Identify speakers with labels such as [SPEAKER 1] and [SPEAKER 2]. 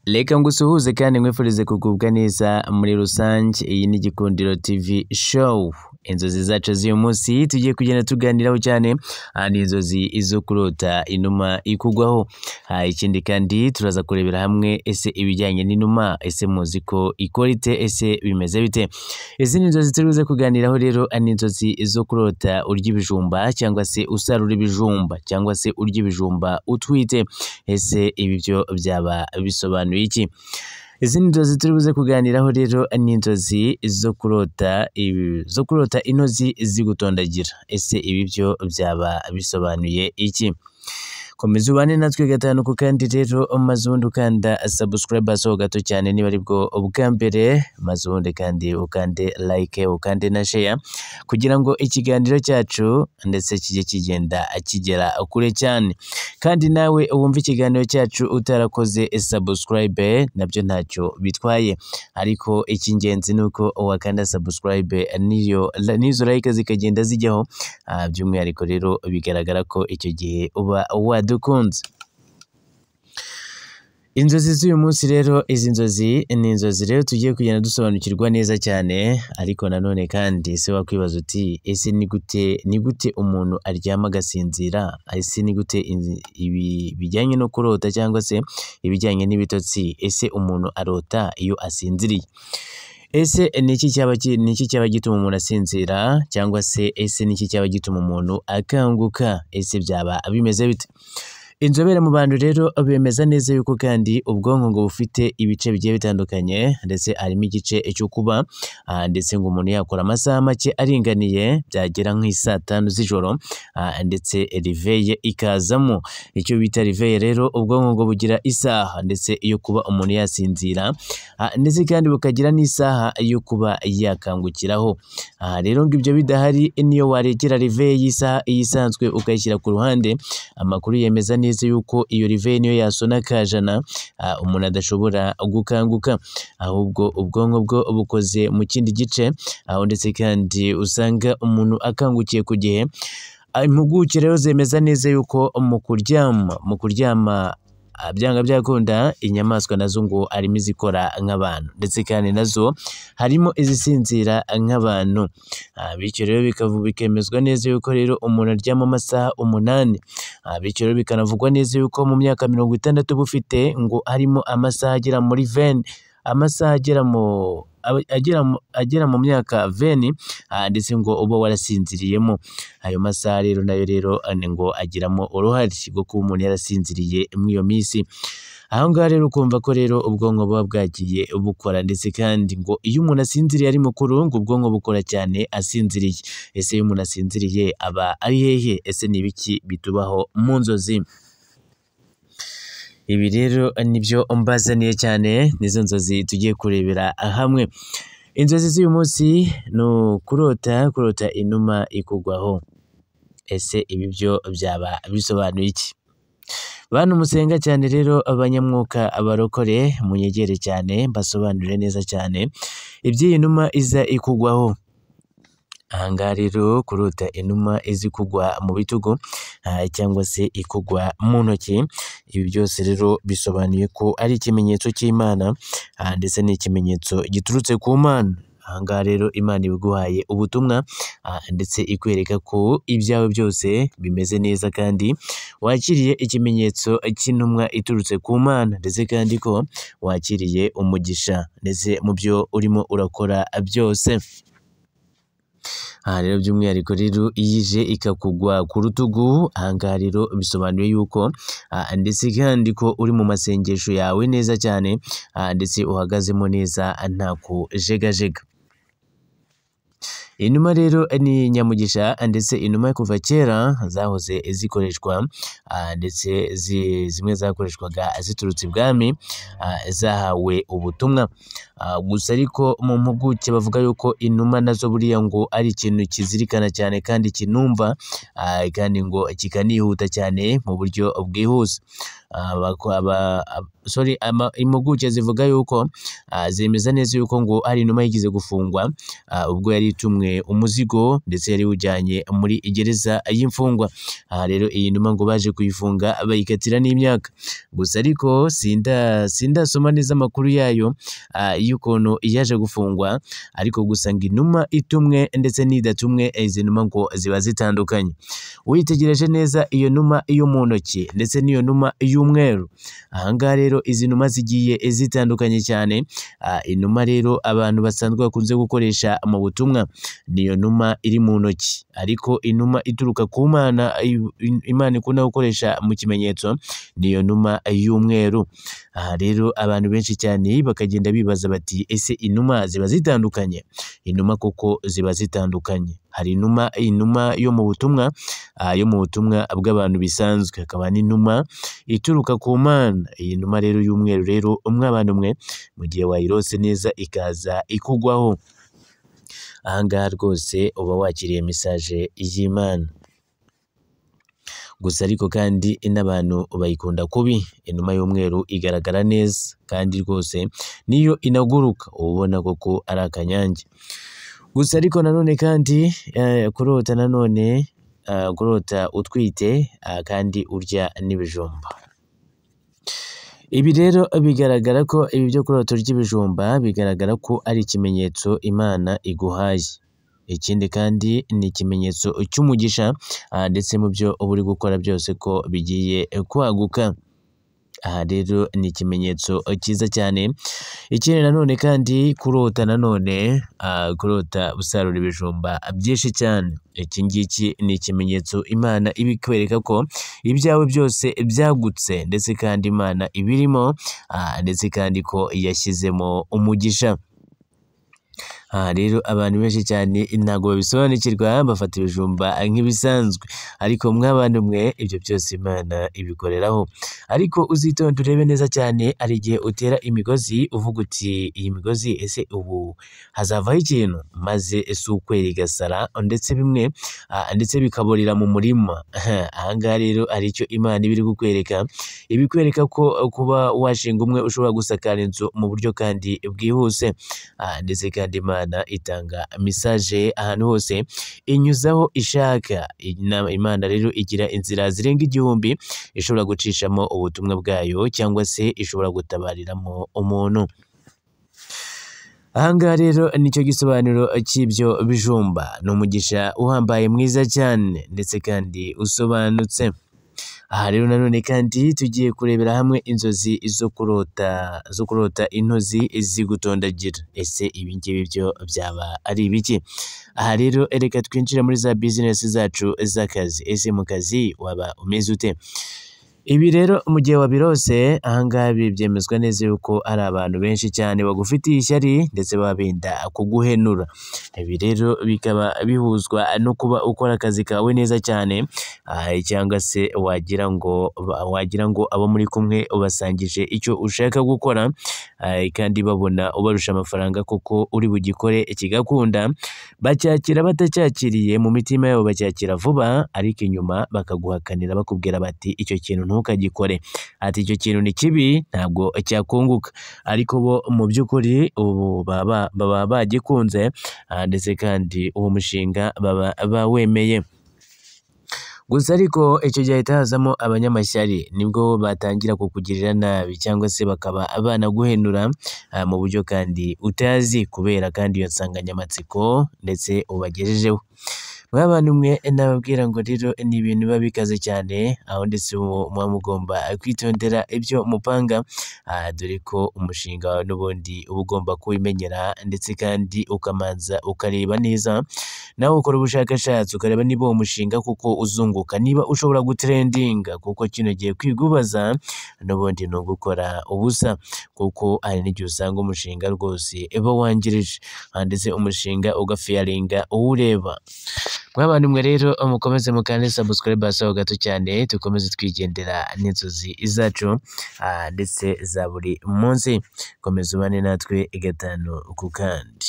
[SPEAKER 1] Reka ngusuhuze kandi nkwifurize kugubwa neza muri rusange. Iyi ni Gikundiro TV show. Inzozi zacu z'uyu munsi tugiye kugenda tuganiraho cyane, ni inzozi zo kurota inuma ikugwaho. Ikindi kandi turaza kurebera hamwe ese ibijyanye n'inuma, ese muzi ko ikora ite, ese bimeze bite? Izindi nzozi turi buze kuganiraho rero ni inzozi zo kurota urya ibijumba cyangwa se usarura ibijumba cyangwa se urya ibijumba utwite, ese ibi byo byaba bisobanuye iki? Izindi nzozi turi buze kuganiraho rero ni inzozi zo kurota intozi zigutondagira, ese ibi byo byaba bisobanuye iki? Komeza ubane natwe gatanu ku kandi rero, maze ubundi ukanda subscribe so gato cyane niba aribwo ubwa mbere, maze ubundi kandi ukande like, ukande na share kugira ngo ikiganiro cyacu ndetse kijye kigenda kigera kure cyane. Kandi nawe wumva ikiganiro cyacu utarakoze subscribe nabyo ntacyo bitwaye, ariko icy'ingenzi ni uko wakanda subscribe niyo n'izo like zikagenda zijyaho. By'umwihariko rero bigaragara ko icyo gihe uba wadukunze. Inzozi z'uyu munsi rero, izi nzozi ni inzozi rero tugiye kugenda dusobanukirwa neza cyane, ariko nanone kandi ese wakwibaza uti ese ni gute umuntu aryama agasinzira, ese ni gute ibi bijyanye no kurota cyangwa se ibijyanye n'ibitotsi, ese umuntu arota iyo asinziriye? Ese ni iki cyaba gituma umuntu asinzira cyangwa se ese ni iki cyaba gituma umuntu akanguka, ese byaba bimeze bite? Inzobere mu bantu rero bemeza neza yuko kandi ubwonko ngo bufite ibice bigiye bitandukanye, ndetse harimo igice cyo kuba ndetse ngo umuntu yakora amasaha make aringaniye byagera nk'isaa tanu z'ijoro, ndetse riveye ikazamo. Icyo bita riveye rero, ubwonko ngo bugira isaha ndetse yo kuba umuntu yasinzira, ndetse kandi bukagira n'isaha yo kuba yakangukiraho. Rero ngo ibyo bidahari, niyo warekera riveye y'isaha isanzwe ukayishyira ku ruhande, amakuru yemeza neza yuko iyo riveye niyo yasona kajana, umuntu adashobora gukanguka, ahubwo ubwonko bwo bukoze mu kindi gice, aho ndetse kandi usanga umuntu akangukiye ku gihe. Impuguke rero zemeza neza yuko mu kuryama byanga byakunda inyamaswa nazo ngo harimo izikora nk'abantu, ndetse kandi nazo harimo izisinzira nk'abantu. Bityo rero bikemezwa neza yuko rero umuntu aryama amasaha 8. Bityo rero bikanavugwa neza yuko mu myaka 60 bufite ngo harimo amasaha agera muri 20, amasaha agera mu myaka 20, ndetse ngo uba warasinziriyemo. Ayo masaha rero nayo rero ngo agiramo uruhare rwo kuba umuntu yarasinziriye muri iyo minsi. Aho ngaho rero ukumva ko rero ubwonko buba bwagiye bukora, ndetse kandi ngo iyo umuntu asinziriye ari mukuru ngo ubwonko bukora cyane asinziriye. Ese iyo umuntu asinziriye aba ari hehe? Ese ni ibiki bitubaho mu nzozi? Ibi rero nibyo mbazaniye cyane, nizo nzozi tugiye kurebera hamwe. Inzozi z'uyu munsi ni kurota inuma ikugwaho. Ese ibi byo byaba bisobanuye iki? Bantu musenga cyane rero, abanyamwuka, abarokore, munyegere cyane mbasobanurire neza cyane iby'iyi numa iza ikugwaho. Aha ngaha rero kurota inuma izi kugwa mu bitugu cyangwa se ikugwa mu ntoki, ibi byose rero bisobanuye ko ari ikimenyetso cy'Imana, ndetse n'ikimenyetso giturutse ku Mana. Aha ngaha rero Imana ibiguhaye ubutumwa, ndetse ikwereka ko ibyawe byose bimeze neza kandi wakiriye ikimenyetso cy'intumwa iturutse ku Mana, ndetse kandi ko wakiriye umugisha ndetse mu byo urimo urakora byose. Aha rero by'umwihariko rero iyije ikakugwa ku rutugu, aha ngaha rero bisobanuye yuko ndetse kandi ko uri mu masengesho yawe neza cyane, ndetse uhagazemo neza nta kujegajega. Inuma rero ni nyamugisha, ndetse inuma kuva kera zahoze zikoreshwa, ndetse zimwe zakoreshwaga ziturutse ibwami, zahawe ubutumwa. Gusa ariko mu mpuguke bavuga yuko inuma nazo buriya ngo ari ikintu kizirikana cyane kandi kinumva, kandi ngo kikanihuta cyane mu buryo bwihuse. Impuguke zivuga yuko zemeza neza yuko ngo ari inuma yigeze gufungwa ubwo yari itumwe umuzigo ndetse yari iwujyanye muri gereza y'imfungwa. Aha rero iyi numa ngo baje kuyifunga bayikatira n'imyaka. Gusa ariko sindasoma neza amakuru yayo y'ukuntu yaje gufungwa, ariko gusa ngo inuma itumwe ndetse n'idatumwe izi numa ngo ziba zitandukanye. Witegereje neza iyo numa yo mu ntoki ndetse n'iyo numa y'umweru, aha ngaha rero izi numa zigiye zitandukanye cyane. Inuma rero abantu basanzwe bakunze gukoresha mu butumwa niyo numa iri mu ntoki, ariko inuma ituruka ku Mana, Imana ikunda gukoresha mu kimenyetso niyo numa y'umweru. Aha rero abantu benshi cyane bakagenda bibaza bati ese inuma ziba zitandukanye? Inuma koko ziba zitandukanye. Hari inuma yo mu butumwa, yo mu butumwa bw'abantu bisanzwe, hakaba n'inuma ituruka ku Mana. Iyi numa rero y'umweru rero umwe abantu mwe mu gihe wayirose neza ikaza ikugwaho, aha ngaha rwose uba wakiriye message y'Imana. Gusa ariko kandi n'abantu bayikunda kubi. Inuma y'umweru igaragara neza kandi rwose niyo inaguruka uba ubona koko ari akanyange. Gusa ariko nanone kandi kurota nanone kurota utwite kandi urya n'ibijumba. Ibi rero bigaragara ko ibi byo kurota urya ibijumba bigaragara ko ari ikimenyetso Imana iguhaye. Ikindi kandi ni ikimenyetso cy'umugisha ndetse mu byo uba uri gukora byose ko bigiye kwaguka. Aha rero ni ikimenyetso cyiza cyane. Ikindi nanone kandi kurota nanone kurota usarura ibijumba byinshi cyane, iki ngiki ni ikimenyetso Imana iba ikwereka ko ibyawe byose byagutse ndetse kandi Imana ibirimo, ndetse kandi ko yashyizemo umugisha. Aha rero abantu benshi cyane ntabwo babisobanukirwa, bafata ibijumba nk'ibisanzwe, ariko mw'abantu mwe ibyo byose Imana ibikoreraho. Ariko uzitonde urebe neza cyane, hari igihe utera imigozi uvuga uti iyi migozi ese ubu hazavaho ikintu, maze si ukwera igasara ndetse bimwe ndetse bikaborera mu murima. Aha ngaha rero hari icyo Imana iba iri kukwereka, ibikwereka ko kuba washinga umwe ushobora gusakara inzu mu buryo kandi bwihuse, ndetse kandi Imana itanga message ahantu hose inyuzaho ishaka. Imana rero igira inzira zirenga 1000 ishobora gucishamo ubutumwa bwayo cyangwa se ishobora gutabariramo umuntu. Aha ngaha rero nicyo gisobanuro cy'ibyo bijumba, ni umugisha uhambaye mwiza cyane ndetse kandi usobanutse. Aha rero nanone kandi tugiye kurebera hamwe inzozi zo kurota intozi zigutondagira. Ese ibi ngibi byo byaba ari ibiki? Aha rero reka twinjire muri za business zacu z'akazi. Ese mu kazi waba umeze ute? Ibi rero mu gihe wabirose, aha ngaha byemezwa neza yuko ari abantu benshi cyane bagufitiye ishyari ndetse baba benda kuguhenura. Ibi rero bikaba bihuzwa no kuba ukora akazi kawe neza cyane, cyangwa se wagira ngo abo muri kumwe ubasangije icyo ushaka gukora, kandi babona ubarusha amafaranga koko uri bugikore kigakunda, bacyakira batacyakiriye mu mitima yabo bacyakira vuba, ariko inyuma bakaguhakanira bakubwira bati icyo kintu ntukagikore, ati icyo kintu ni kibi ntabwo cyakunguka. Ariko bo mu by'ukuri ubu baba bagikunze, ndetse kandi uwo mushinga baba bawemeye. Gusa ariko icyo gihe hahita hazamo abanyamashyari, nibwo batangira kukugirira nabi cyangwa se bakaba banaguhenura mu buryo kandi utazi, kubera kandi iyo nsanganyamatsiko ndetse ubagejejeho. Mw'abantu mwe nababwira ngo rero ni ibintu biba bikaze cyane, aho ndetse muba mugomba kwitondera ibyo mupanga, dore ko umushinga wawe n'ubundi uba ugomba kuwimenyera ndetse kandi ukamanza ukareba neza, nawe ukora ubushakashatsi ukareba niba uwo mushinga kuko uzunguka, niba ushobora gutrendinga, kuko kino gihe kwigubaza n'ubundi ni ugukora ubusa, kuko hari n'igihe usanga umushinga rwose uba wangirije, ndetse umushinga ugafiyaringa uwureba. Mw'abantu mwe rero mukomeze mukande subscribe hasi aho gato cyane, dukomeze twigendera n'inzozi zacu ndetse za buri munsi. Komeza ubane natwe gatanu ku kandi.